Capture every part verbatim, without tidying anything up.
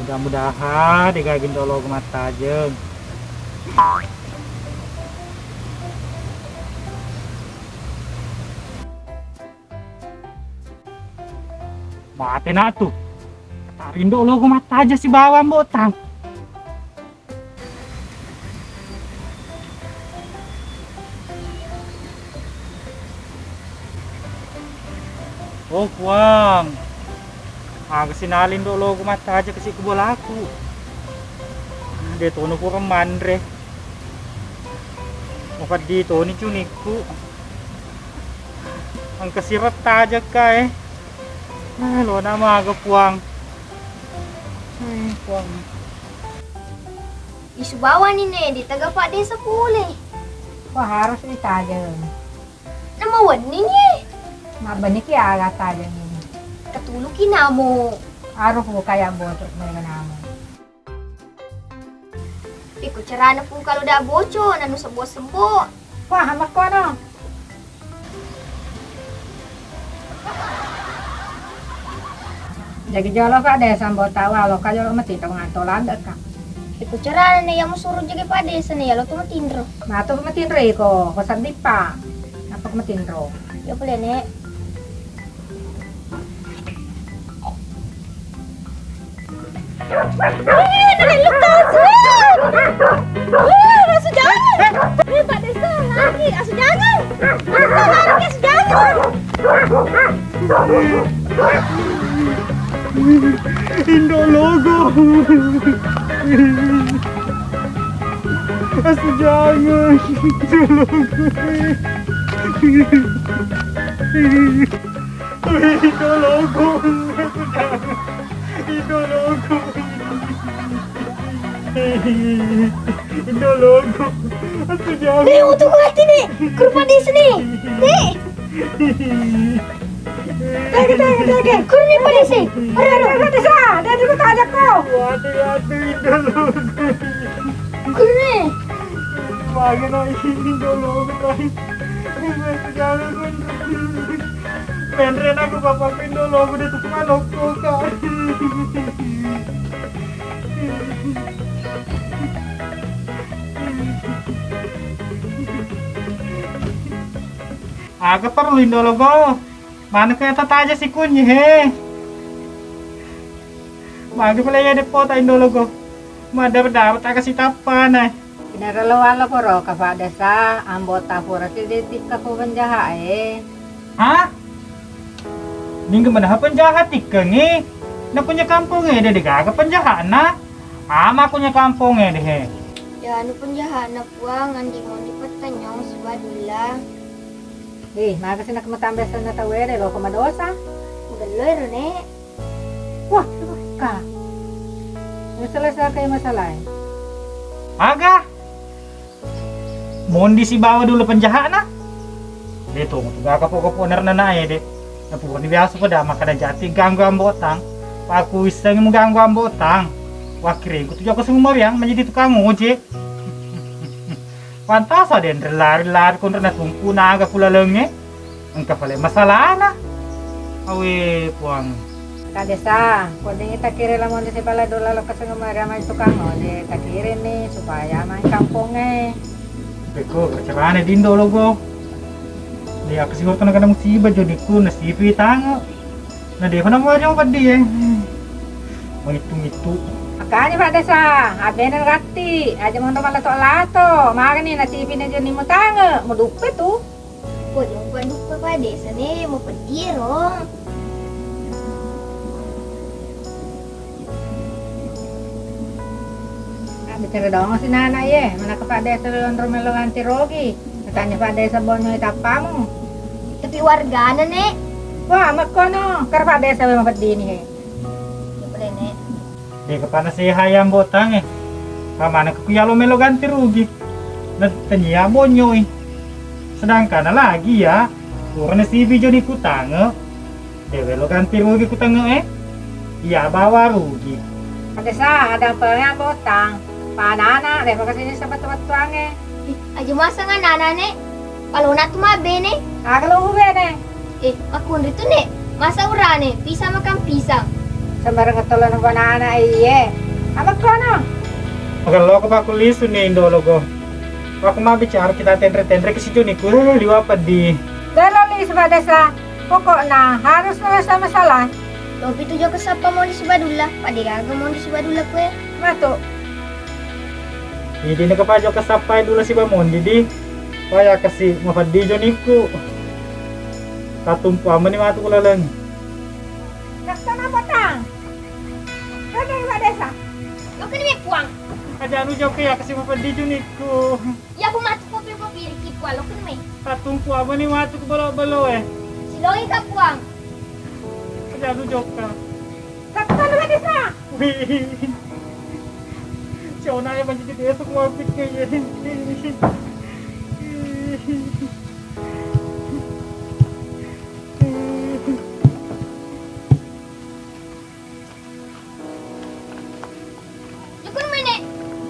Mudah-mudahan degaga Indo Logo mattajeng. Mate na tu. Tarindo Logo mattajeng sibawa Ambo Tang. Oh Puang, aga sinali Indo Logo mattajeng kasi ku bolaku. De tono pura manre. Mapeddi toni cunikku. Engka sireng tajekka e. Eh, lona maga Puang. Eh, Puang. Isu bawani ne, de taga Pak Desa pole. Wah, harus ditajeng. Nama wenni ni e? Mabbenni ki aga tajeng ini. Katuluki namo. Harus buka ya bosok mega namo. Iko carana pu kalau da boco nanu sebo-sebo. Wah, makkono. Jagi jolo ka desa mbo tawa lo ka jolo mati tau nganto landa ka. Iko carana ne yang musuru jagi pa desa ne ya lo tu matinro. Matu matinro iko ko sadipa. Apa matinro? Ya boleh ne. Eh, nalellung tau sini. Eh, asu jangan. Eh, Pak Desa, lari, asu jangan. Pak Desa, lari, asu jangan. Indo Logo. Asu jangan. Indo Logo. Indo Logo. Indo Logo. Indo Logo. Aku jauh. Nih, untuk hati nih. Kurpa di sini. Nih. Tege, tege, tege. Kurni polisi. Aduh, aduh, aduh, desa. Dia dulu tajak kau. Waduh, waduh, Indo Logo. Kurni. Wah, kena Indo Logo, guys. Aku jauh, Indo Logo. Menre na ku bapakku Indo Logo de tukang manokko ka. Aga perlu Indo Logo? Mana ke tataja sikunyi he? Magi pale ya depota Indo Logo. Madar-dar tak kasih tapa na. Inaro lo walo poro ka Pak Desa, Ambo tapura si detikka ko penjahat e. Hah? Ningga menaha penjahat tikkengi? Nakunya kampung e de gaga penjahat na. Ama kunya kampung e de he. Ya anu penjahat na Puang andi mondi petanyong sibadulla. Ih, maka sina kemetambah sana tau e de lo ko madosa. Mudello ero ne. Wah, ka. Masalah sa kai masalah e. Aga? Mondi sibawa dulu penjahatna. De to mutu gaka poko-poko nerna nae de. Napurani biasa pada makkada jati ganggu Ambo Tang. Paku isseng mu ganggu Ambo Tang. Wakiringku tu joko semua mariang menjadi tukang ojek. Pantasa denre lari-lari konro natumpu naga kulalengnge. Engka pale masalahna. Awe Puang. Kak Desa, kodingi takkiring lamong de sibala dola lo keseng mari ama tukang ojek takkiring ni supaya mai kampongnge. Beko kecerane dindo logo. Dia kesiwar kena kena musibah jodiku nasipi tango. Na defa na muaja peddi e. Maitu-mitu. Makanya Pak Desa, abena ratti, aja mondo malato-lato, magani na T V na joni mutange, muduppe tu. Pojong panduppe Pak Desa ne, mupeddi ero. Ah, bicara dong si nana ye, mana ke Pak Desa onro melo ganti rugi. Katanya Pak Desa bonyo tappamu. Tapi wargana ne. Wah, makkono, kar Pak Desa we mupeddi ni he. Iya pale ne. De kepana seha ya Ambo Tang e. Pamana ke kuyalo melo ganti rugi. Na tania bonyoi. Sedangkan lagi ya, purana sibi joni kutange. De welo ganti rugi kutange e. Iya bawa rugi. Pada sa ada apa ya Ambo Tang. Panana de pakasini sebettu-bettuange. Ih, aja masang anana ne. Palona tu mabene. Aga lo ubene. Eh, makkunri tu ne. Masa urane, pisang makan pisang. Bareng tolong banana iye. Apa kono? Magello ko paku lisu ni Indo Logo. Aku mau bicara kita tenre-tenre ke si Juniku, eh, liwa peddi. Galo lisu Pak Desa. Pokokna harus selesai masalah. Topi tu jokka sappa mondi si Badulla, pada gaga mondi si Badulla kue. Matu. Idi naka pa jokka sappai dula si Bamondi di. Paya kasi mapeddi Juniku. Tatumpu amani matu ku laleng. Dakka napa tang? Kau dari Pak Desa? Lo kene me puang. Aja lu jokka ya kasi mapeddi Juniku. Iya, ku matu kopi-kopi riki kualo kene mai. Tatumpu amani matu ku belo-belo e. Siloi ka puang. Aja lu jokka. Takkalo desa. Wih. Cona ya manjadi desa ku mapit ke ye. Jukun mene.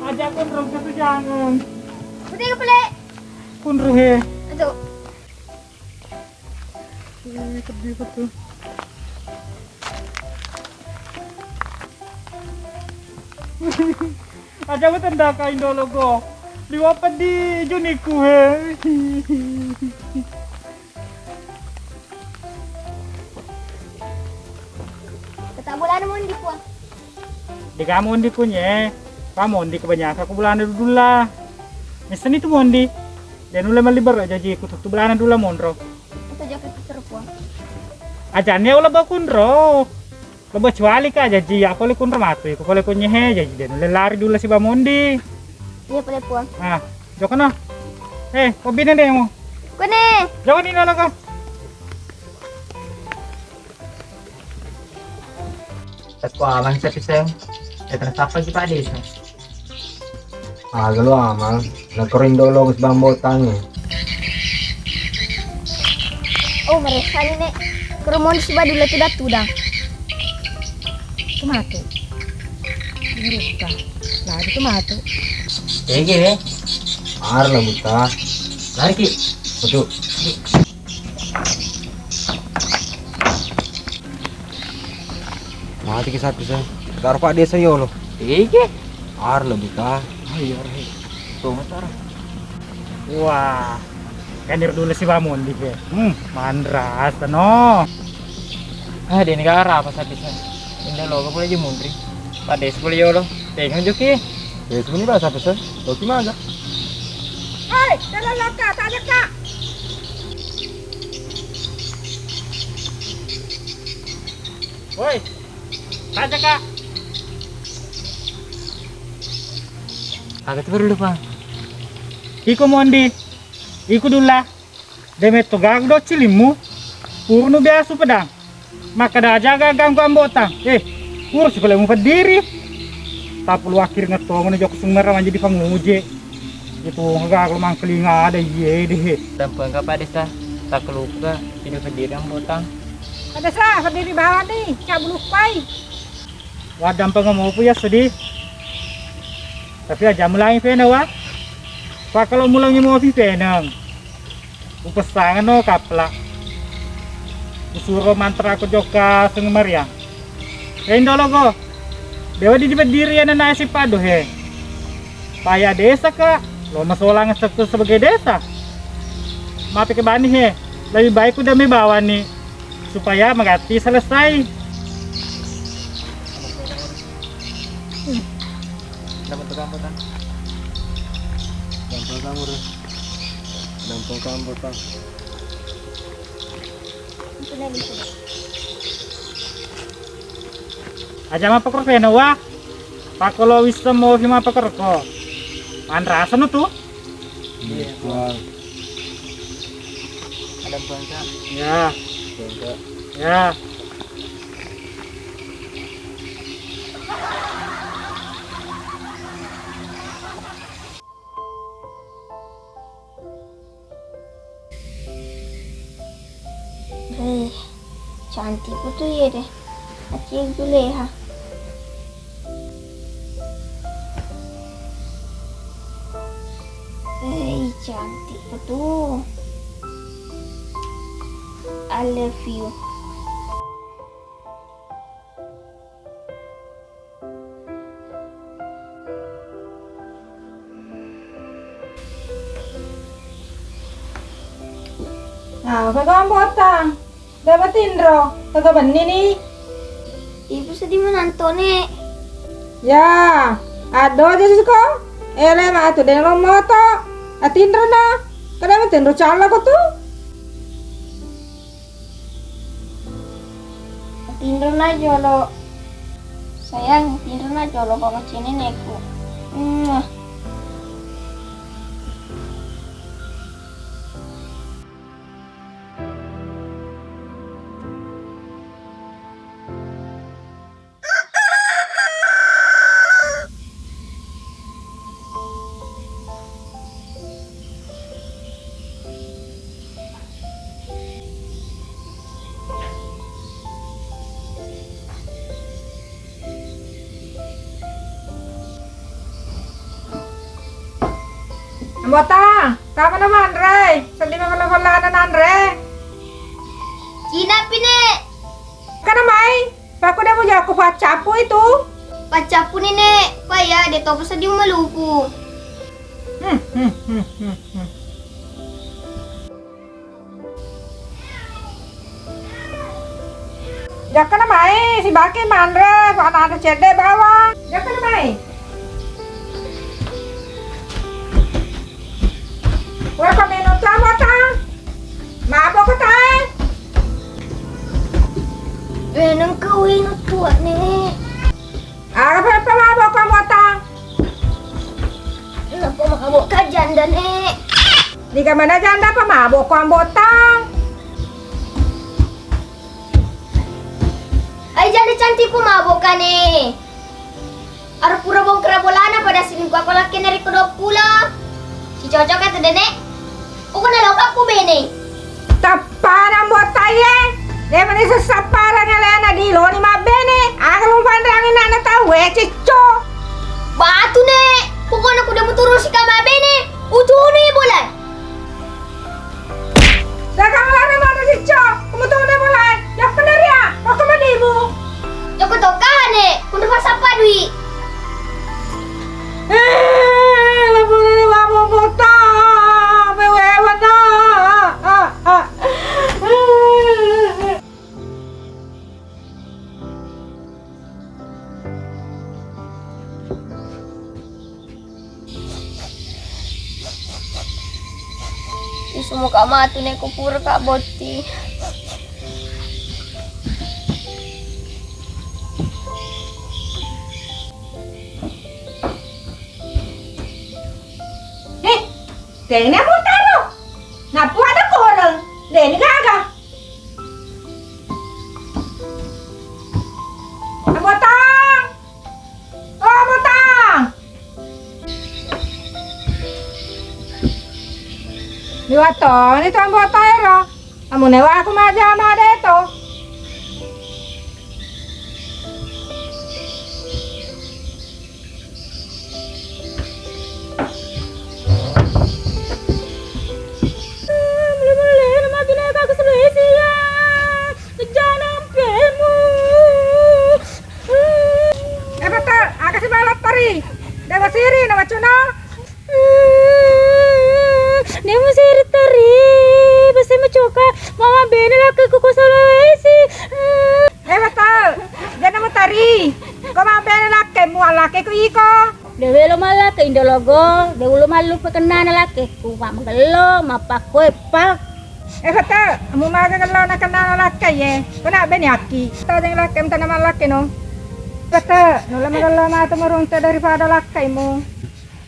Aja kun rong ketu jangan. Udah pele. Kun ruhe. Aduh. Wih, sedih betul. Aja betul ndak kain dolo go. Liwa peddi Juniku he. Kata bulan mondi kuah. Dega mondi kunye, pa mondi kebanyakan ku bulana dudulla. Misseni tu mondi. De nulle melli bero jaji ku tuttu bulana dulla monro. Itu jaka tutur puang. Ajanne ulah bakunro. Lo bacuali ka jaji ya pole kunro matu, ko pole kunye he jaji de nulle lari dulla siba mondi. Iya pole puang. Ah, jokana. Eh, ko bine de mo. Kone. Jokani lalo ko. Takko amang sapi seng. Eh, tena sapa ki pade seng. Aga lo amang, nakorindo lo gus bambo tangi. Oh, mereka ni nek. Kerumon si badula tuda-tuda. Kematu. Diruka. Lagi kematu. Ege. Ar lah buta. Lari ki. Betul. Mati ki sapi saya. Taruh Pak Desa yolo. Ege. Ar lebih kah? Oh iya, Reh. Tuh, Mas, Ar. Wah, kan dari dulu si Bamon di ke. Hmm, mandras no. Ah, di negara apa sapi saya? Indah lo, boleh aja mundri. Pak Desa boleh yolo. Tengok joki. Ya, sebenarnya bahasa apa saya? Oke, mah. Hei, jalan langkah, tak ada kak. Woi, aja kak. Aga tu baru lupa. Iko mondi, iko dula. De metto gaga do cilimmu. Urunu biasu pedang. Makkeda aja ganggu ambotang. Eh, urus pale mupeddiri. Tapulu akhir ngettongo jokka summerra manjadi panguje. Itu gaga mangkelinga ada iye deh. Dampengka Pak Desa, takkeluka, tidak pediri ambotang. Ada sa, pediri bawani, cabulu pai. Waddampengeng mopu ya sedih. Tapi aja mulangi pena wa. Pak kalau mulangi mopi peneng. Upessangeng no kapla. Usuro mantra ko jokka sengmariang. Hei ndologo. Dewa di bediri ya nana si pado he. Paya desa ka. Lo masolang sebagai desa. Mapi ke bani he. Lebih baik udah me bawani. Supaya magatti selesai. Dapat tukang potang. Dapat tukang potang. Dapat tukang potang. Aja mappakorpena wa. Pakolo wisseng mofi mappakorko. Manrasa no tu. Iya. Ada bangka. Ya. Bangka. Ya. Eh, cantik betul ya deh. Acil Juleha. Eh, cantik betul. I love you. Ah, apa kau Ambo Tang? Udah matinro, tega benni ni. Ibu sedih menantone. Ya, ado aja sih kau. Ele matu deng lo moto. Atinro na. Kada matinro cala ko tu. Tinrona jolo. Sayang, tinrona jolo ko maccinenekku. Mwah. Ambo Tang, kapan manre? Seddi mangala-ngalana nanre. Cina pine. Kana mai? Pakko de' mujakku paccapu itu. Paccapu ni, Nek. Paya de' topa seddi malupu. Hmm, hmm, hmm, hmm, hmm. Jakkana mai, sibake manre, ko ana ada cedde bawang. Jakkana mai. Wah, kami nonton apa, Tang? Mabok ko tae? Eh, nengka wino tua, Nek. Aga pa, pa mabok ko Ambo Tang? Napa mabok ka janda, Nek? Diga mana janda pa mabok ko Ambo Tang? Ai janda cantik pa mabok ka, Nek. Aro pura bongkara bolana pada selingkuh aku laki narekko dua pulo. Si cocok atu dene. Pokokna lokappu bene. Tappana Ambo Tang ye. De' mani sessapparang alena di loni mabbene. Aga lu panrangi nana tau we cicco. Batu ne. Pokokna kuda muturu sika mabbene. Utuni bola. Dagang lari mana cicco? Kamu tahu deh mulai. Yang bener ya. Mau ke mana ibu? Joko toka ne. Kudu pasapa dui. Eh, lamun ini mabok Ambo Tang, mewe mana? Ah, ah. Isumu ka matu ne kupura ka botti. Eh, tena mutaro. Napu ada koreng. Deni gaga. Ambo Tang. Oh, Ambo Tang. Liwat to, ini tuang Ambo Tang ero. Kamu newa aku maja made to. Eh, betul. Aga si balap tari. Dewa siri nama cuna. Nemu siri tari. Bese macoka. Mama bene laki kuku Sulawesi. Eh, betul. Jangan mau tari. Kau mau bene laki, mau laki ku iko. De' welo mallakka indo logo, de' ulo mallupa kennana lakkekku, mabbagello, mappakkoe pak. Eh, Fata, mu maga gello na kennana lakkai ye. Kona beni akki. Tajeng lakkai mutana mallakke no. Fata, nulla magello matu maruntu daripada lakkaimu.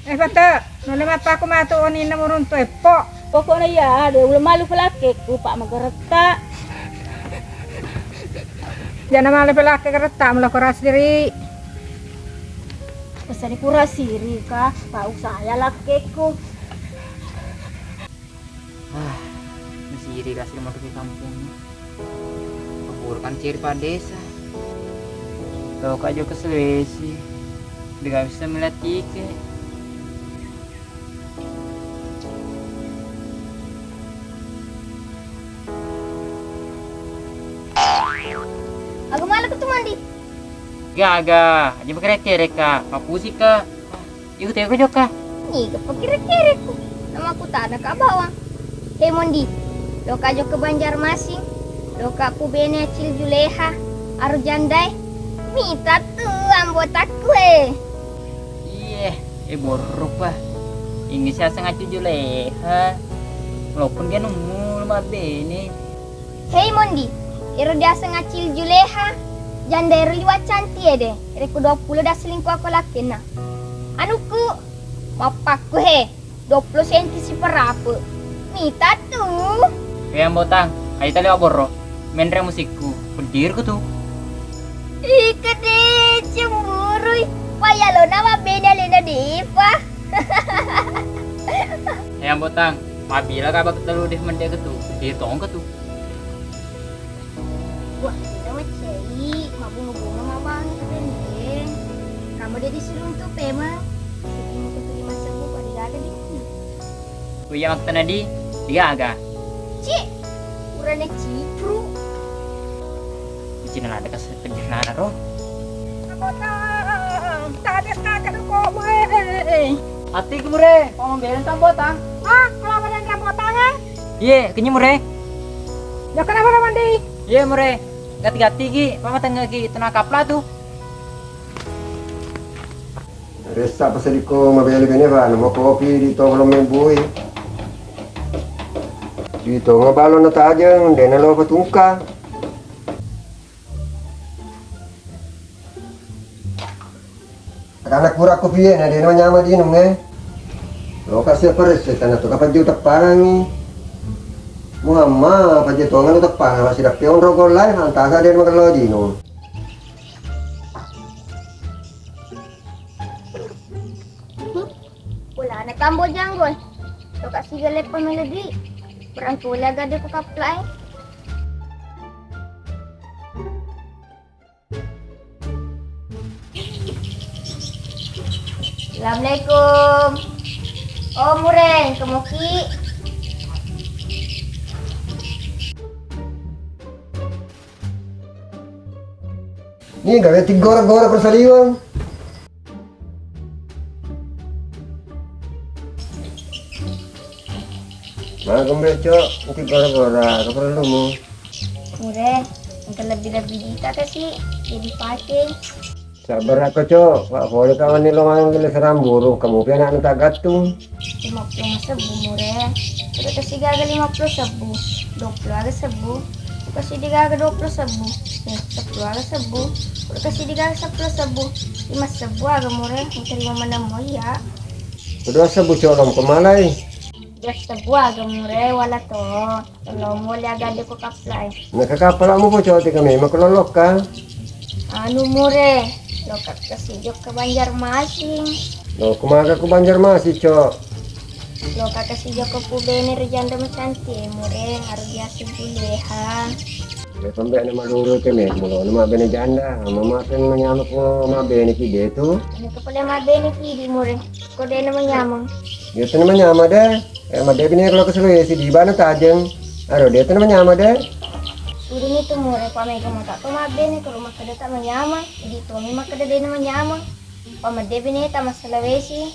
Eh, Fata, nulla mappaku matu oninna maruntu eppo. Pokokna iya, de' ulo mallupa lakkekku, pak mageretta. Jana male pelake keretta mula kurasiri. Pesani kurasiri ka, tau saya lakkekku. Ah, masiri kasih mau ke kampung. Keburu kan ciri Pak Desa. Tau ka jauh ke Sulawesi. Dengan bisa melatih ke. Aga mala kutu mandi? Gaga, aja makere-kere ka, papusi ka. Iku teko joka. Niga pakere-kereku. Nama kutana ka bawang. He Mondi, Loka jokka Banjarmasin, loka pubene Acil Juleha, aro jandae. Mita tu ambotakku e. Iye, e borro pa. Inge siaseng Acil Juleha. Walaupun dia nemu mabbene. Hei Mondi, ero diaseng Acil Juleha, janda ero liwa canti ede, rekko dua pulo da selingkuh ako lakkenna. Anukku, mappakku he, dua pulo senti siparape. Mita tu. He Ambotang, aita liwa borro. Menre musikku, pedirku tu. Ih, kede cemburui. Wayalona mabbene alena Deva. He Ambotang, mabila ka bak telu deh mendek tu. Ditongke tu. Wah, kita macai, mabunga-bunga mawang itu deh. Kamu dia diseruntuk pemang. Sedih mau ketemu masa bu, pada gaga di. Kuya makkeda di, digaga. Ci, urane cipru. Cina lada kas kejernana ro. Ambotang, tadi kaka ko mure. Ati ku mure, pamang belen tambotang. Ah, kelapa dan tambotang eh. Iye, kenyi mure. Ya kenapa mandi? Iye mure. Gati-gati ki, pamang tengah ki, tuna kapla tu. Ressa pasediko mabele bene fa, namo kopi di toko lo membui. Di tongo balo na tajeng, dena lo patungka. Karena kura kopi na dena nyama di nunge. Lo kasi apa resse tanah tu kapaju tepangi. Muhammad paju tongan tepangi masih dapat onro golai, antasa dena magello di nung. Bolana tambo janggo. Toka sigale pamela dui. Orang tua laga de ko kaplai. Assalamualaikum. Oh, Mureng, kemoki. Ni gawe tiggora-gora persaliweng. Magombe cok, tiggora-gora, apa perlumu? Mure, engka lebbi-lebbi dita kasi, jadi paceng. Sabar ako cok, pak pole kawan ni lo manggil serang burung, kamu pian anak tak gatung. Lima puluh sebbu mure. Pura kasi gaga lima puluh sebbu. Dua puluh aga sebbu. Pura kasi digaga dua puluh sebbu. Nih, sepuluh aga sebbu. Pura kasi digaga sepuluh sebbu. Lima sebbu aga mure. Menerima mana mau ya? Dua sebbu cok, kamu kemalai. Dua sebbu aga mure wala to. Lo mole aga de ko kaplai. Na ka kapalamu ko cok, tiga memang ko lolokka. Anu mure, loka kasi jokka Banjarmasin. Lo kumaga ku Banjarmasin cok? Loka kasi jokka ku bene ro janda macanti e mure, aro biasa Juleha. Ya pembe na maluru ke me, mulo na mabene janda, mama pen manyama ko mabene ki de tu. Anu ko pole mabene ki di mure, ko de na manyama. Ya tu na manyama de. Eh, madde bine kalau ke Sulawesi di bana tajeng. Aro de tu na manyama de. Sudini tu mure pa mega mata to mabbene kalau makkeda tak manyama. Di to mi makkeda de na manyama. Pa madde bine ta ma Sulawesi.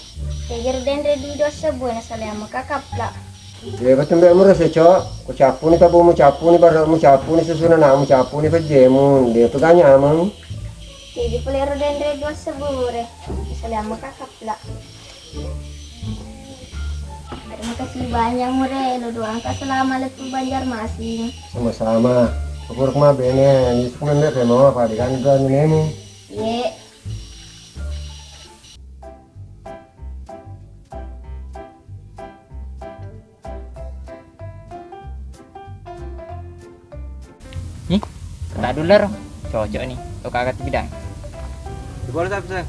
Teger denre di dua sebbu na saleang maka kapla. Ye ko tembe mure se cok. Ko cappu ni tabu mu cappu ni baru mu cappu ni susuna na mu cappu ni pejemu. De tu ga nyamang. Jadi pelero denre dua sebbu mure. Saleang maka kapla. Terima kasih banyak mure, lo doang ka selama lettu Banjarmasin. Sama-sama. Syukur kuma bene, Yusuf membe pe mau apa di kan dua nemu. Ye. Ih, kena dulu ro. Cocok nih. Lo kakak bidang. Boleh sapi seng.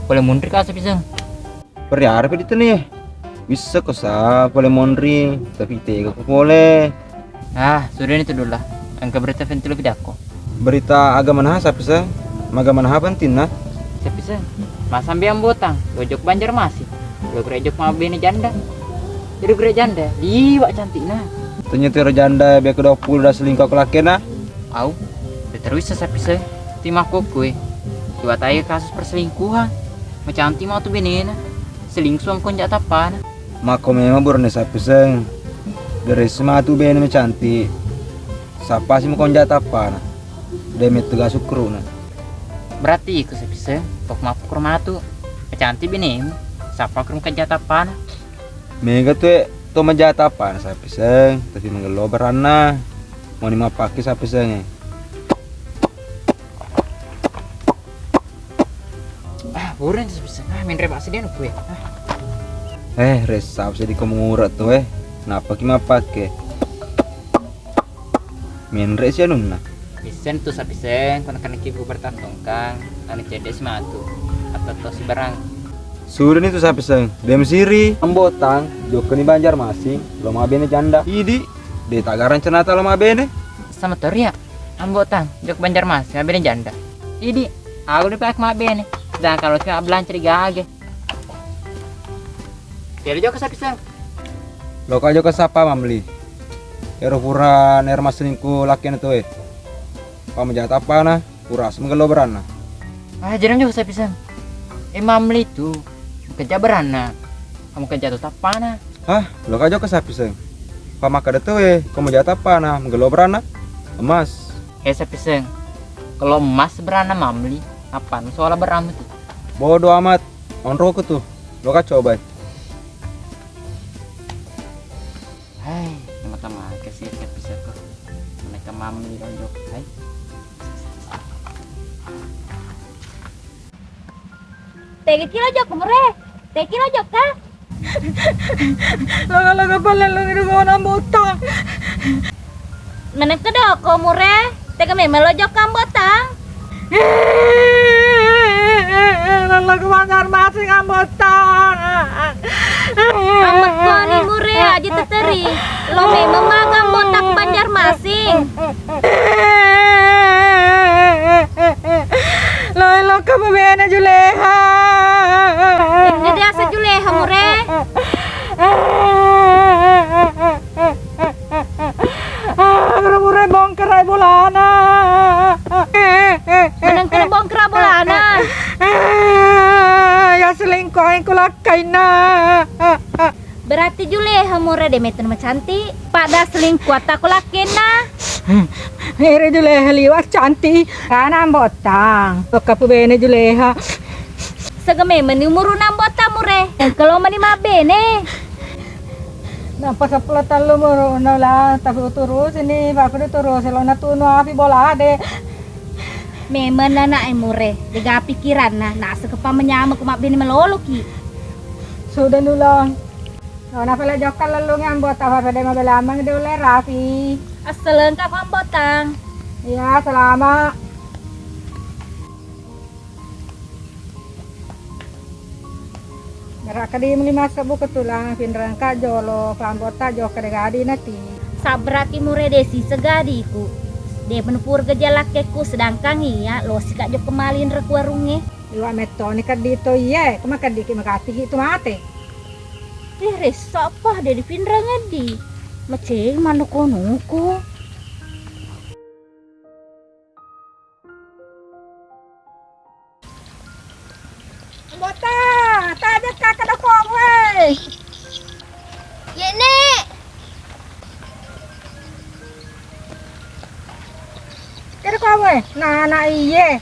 Boleh mundur kak sapi seng. Perihara pe dituni. Bisa ko sa pole monri, tapi tega ko pole. Ah, sudah ni tu dulu lah. Engka berita penting lebih dako. Berita agama nah sapi seng? Magama nah penting nah. Sapi seng? Masa ambil ambotang, gojok Banjarmasin. Lo gere jok mabene janda. Jadi gere janda, liwak cantik nah. Tanya tiro janda beko dua puluh dah selingkuh aku laki nah. Au, terus sapi seng? Timakku kue. Tiba tanya kasus perselingkuhan. Macantik mau tu benena. Selingkuh sama konja tappana. Makko memang burane Sapiseng. Beres matu bene macantik. Sapa si makonja tappana. De mettu ga sukkuruna. Berarti iko Sapiseng, tok mappukro matu. Macantik benemu. Sapa kro makonja tappana. Mega tu e to maja tappana Sapiseng, tapi magello beranna. Moni mappake Sapiseng e. Ah, bureng tu Sapiseng. Ah, menre basi deh nukue. Ah. Eh, resa sediko mengurek tu eh. Napaki mappake. Menre si anunna. Isseng tu Sapiseng, kono kaniki ku bertantongkang, anu cedde si matu. Atau to si berang. Sudah ni tu Sapiseng, dem siri. Ambotang, jokkeni Banjarmasin, lo mabene janda. Idi, de taga rencanata lo mabene. Sama toria, Ambotang, jok Banjarmasin, mabene janda. Idi, aku dipakai mabene. Sedangkan lo cuma belanja di gage. Jadi jok Sapiseng. Loka jokka sapa Mamli. Ero pura nero masselingkuh lakkena tauwe. Pamajata appana, pura aseng magello beranna. Ah, jereng jokka Sapiseng. Eh, Mamli tu. Makeja beranna. Kamu keja tu tappana. Hah, loka jokka Sapiseng. Pamakkeda tauwe, ko majata appana, magello beranna. Emas. Eh, Sapiseng. Kalau emas beranna Mamli, apa soala beranna tu? Bodoh amat. Onroko tu. Loka cobai. Hai, mata maka sih Sapiseng ko. Mereka Mamli lo jok. Hai. Tega kilo jok mure. Tega kilo jok ka. Loga-loga pale lo ngiru mau nambota. Meneng kedoko mure, tega memang lo jokka Ambotang. Lalo ku Banjarmasin Ambotang. Amekkoni mure aja teteri. Lo memang maga Ambotang ku Banjarmasin. Lo lo kamu bene Juleha. Ini dia asa Juleha mure. Ah, mure-mure bongkara bolana. Menang kena bongkara bolana. Ya selingkuh ku lakkainna. Berarti Juleha mure de meten macantik. Pada selingkuh aku lakkainna. Ere Juleha liwat cantik. Kana Ambotang. Loka pu bene Juleha. Sega memang ni umuruna Ambotang mure. Kalau mani mabbene. Nappa seppulo tellu umuruna la, tapi uturusi ni, baku diturusi lo natunu api bola de. Memang anak e mure, dega pikiranna, naseng kepa menyama ku mabbene maloloki. Sudah nulang. Lo nappa le jokka lellungi Ambotang, apa pede mabela amang de ulle rapi. Assalengka ku Ambotang. Iya, selamat. Gerak kedi muli masebbu ketulang, pinrengka jolo, pambotta jokka de gadi nati. Sabbaraki mure de sisegadiku. De penupur gejalakkekku, sedangkan iya losika jokka malinre ku warungnge. Iwa mettoni keddi to iye, kuma keddi ki magati ki tu mate. Eh, ressa apa de dipinreng eddi. Maceng manuko-nuko. Bota, tajak kakak doko we. Ye, Nek. Kere ko we, nana iye.